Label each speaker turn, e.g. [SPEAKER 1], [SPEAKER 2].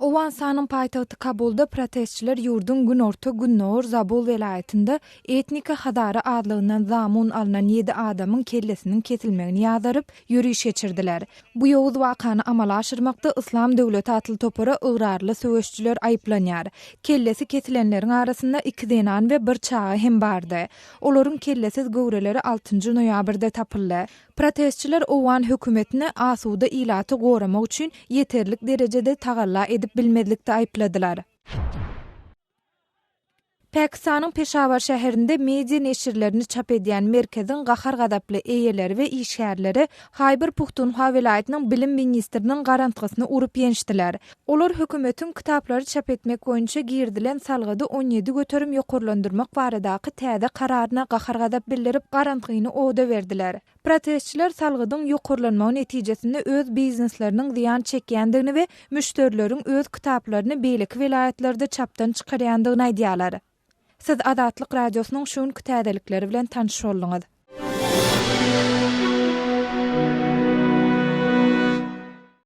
[SPEAKER 1] Owganystanyň paýtagty Kabulda protestçiler ýurduň günorta-gündogar Zabul welaýatynda etniki hazara azlygyndan zamun alnan ýedi adamyň kellesiniň kesilmegini ýazaryp, ýöriş geçirdiler. Bu ýowuz wakany amala aşyrmakda Yslam döwleti atly topara ygrarly söweşijiler aýyplanýar. Kellesi kesilenleriň arasynda iki zenan we bir çaga hem bardy. Olaryň kellesiz göwreleri altynjy noýabrda tapyldy. Protestçiler owgan hökümetini asuda ilaty goramak üçin ýeterlik derejede tagalla edip bilmezlikde aýypladylar. Pakistanyň Peşawar şäherinde media neşirlerini çap edýän merkeziň gahar-gazaply eýeleri we işgärleri Haýbyr-Puhtunhwa welaýatynyň bilim ministriniň garantgysyny urup ýençdiler. Olar hökümetiň kitaplary çap etmek boýunça girizilen salgydy 17% ýokarlandyrmak baradaky täze kararyna gahar-gazap bildirip, garantgyny oda berdiler. Protestçiler salgydyň ýokarlanmagy netijesinde öz biznesleriniň zyýan çekýändigini we müşderileriň öz kitaplaryny beýleki welaýatlarda çapdan çykarýandygyny aýdýarlar. Siz Azatlyk Radiosynyň şu günki täzelikleri bilen tanyş bolduňyz.